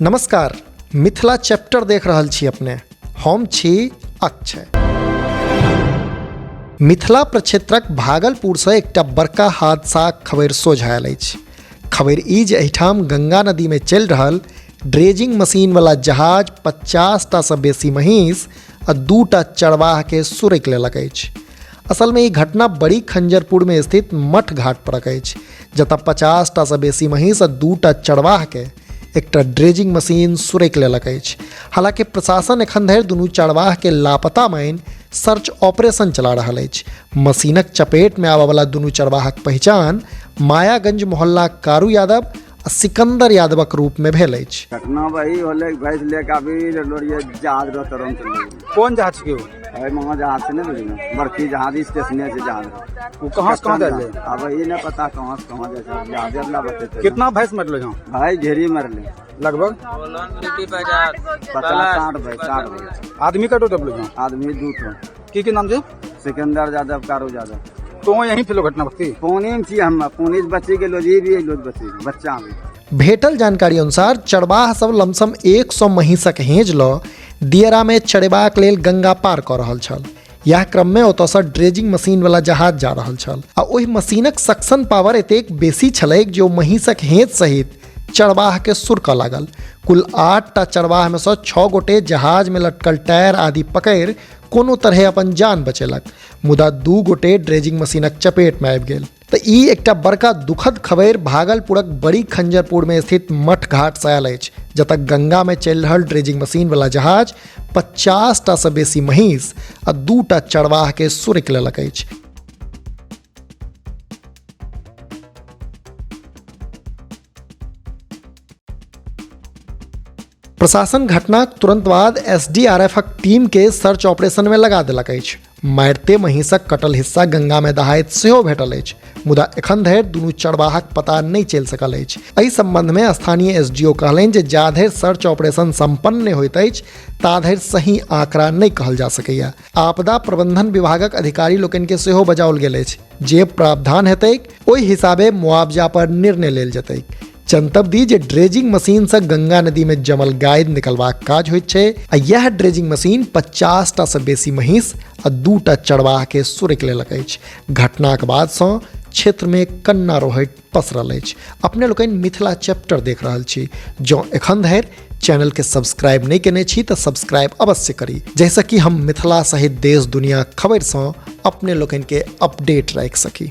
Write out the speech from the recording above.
नमस्कार, मिथिला चैप्टर देख रहल छी अपने। हम छी अक्षय। मिथिला प्रक्षेत्रक भागलपुरसँ एकटा बड़का हादसाक खबरि सोझा आयल अछि। खबरि ई जे एहिठाम गंगा नदीमे चलि रहल ड्रेजिंग मशीनवला जहाज 50टासँ बेसी महींस आ 2टा चरवाहके सुरकि लेलक अछि। असलमे ई घटना बड़ी खंजरपुरमे स्थित मठ घाट परक अछि, जतऽ 50टासँ बेसी महींस आ 2टा चरवाहके एकटा ड्रेजिंग मशीन सुरकि लेलक अछि। हालांकि प्रशासन एखन धरि दुनू चरवाहके लापता मानि सर्च ऑपरेशन चला रहल अछि। मशीनक चपेटमे आबयवला दुनू चरवाहक पहिचान मायागंज मोहल्ला कारू यादव आ सिकंदर यादवक रूपमे भेल अछि। घटना वही होलै, भैंस लेके आबि रहलो रहियै जहाज रह तुरंत। कोन जहाज के? एहि महा जहाज से नहीं बुझल, बड़की जहाज स्टेशने छै जहाज। वो कहाँ से कहाँ जाए? अब ई नहीं पता कहाँ से कहाँ जाइ छै, जहाजे वाला बतेतै। कितना भैंस मरलो यहाँ? भाई, ढेरी मरले। लगभग 50 60 भाई, 60 भाई। आदमी कटो दबलो यहाँ? आदमी दू ठो। की नाम छै? सिकंदर यादव, कारू यादव। तो यहीं फिलो घटना भक्ति? पानी में छी हम, पानी से बची गेलो जी भी लोग बची गेलो, बच्चा भी। भेटल जानकारी अनुसार चरवाह सब लमसम 100 महींसक हेज लऽ दियरामे चरेबाक लेल गंगा पार कऽ रहल छल। इएह क्रममे ओतयसँ ड्रेजिंग मशीनवला जहाज जा रहल छल आ ओहि मशीनक सक्शन पावर एतेक बेसी छलैक जे ओ महींसक हेज सहित चरवाहके सुरकऽ लागल। कुल 8टा चरवाहमे सँ 6 गोटे जहाजमे लटकल टायर आदि पकड़ि कोनो तरहे अपन जान बचेलक, मुदा 2 गोटे ड्रेजिंग मशीनक चपेटमे आबि गेल। तऽ ई एकटा बड़का दुखद खबरि भागलपुरक बड़ी खंजरपुरमे स्थित मठ घाटसँ आयल अछि, जतऽ गंगामे चलि रहल ड्रेजिंग मशीनवला जहाज 50टासँ बेसी महींस आ 2टा चरवाहके सुरकि लेलक अछि। प्रशासन घटनाक तुरंत बाद एसडीआरएफक टीम के सर्च ऑपरेशन में लगा देलक अछि। मारिते महींसक कटल हिस्सा गंगा में दहाइत सेहो भेटल अछि, मुदा एखन धरि दुनू चरवाहक पता नहि चलि सकल अछि। एहि संबंध में स्थानीय एसडीओ कहलनि जे जाधरि सर्च ऑपरेशन संपन्न नहि होइत अछि ताधरि सही आंकड़ा नहि कहल जा सकैए। आपदा प्रबंधन विभागक अधिकारी लोकनि के सेहो बजाओल गेल अछि, जे प्रावधान हेतैक ओहि हिसाबे मुआवजा पर निर्णय लेल जेतैक। जनतब दी जे ड्रेजिंग मशीनसँ गंगा नदीमे जमल गाइद निकलबाक काज होइत छै आ इएह ड्रेजिंग मशीन 50टासँ बेसी महींस आ 2टा चरवाहके सुरकि लेलक अछि। घटनाक बादसँ क्षेत्रमे कन्ना रोहट पसरल अछि। अपने लोकनि मिथिला चैप्टर देख रहल छी। जँ एखन धरि चैनलके सब्सक्राइब नहि केने छी तऽ सब्सक्राइब अवश्य करी, जाहिसँ कि हम मिथिला सहित देश दुनिया खबरिसँ अपने लोकनिके अपडेट राखि सकी।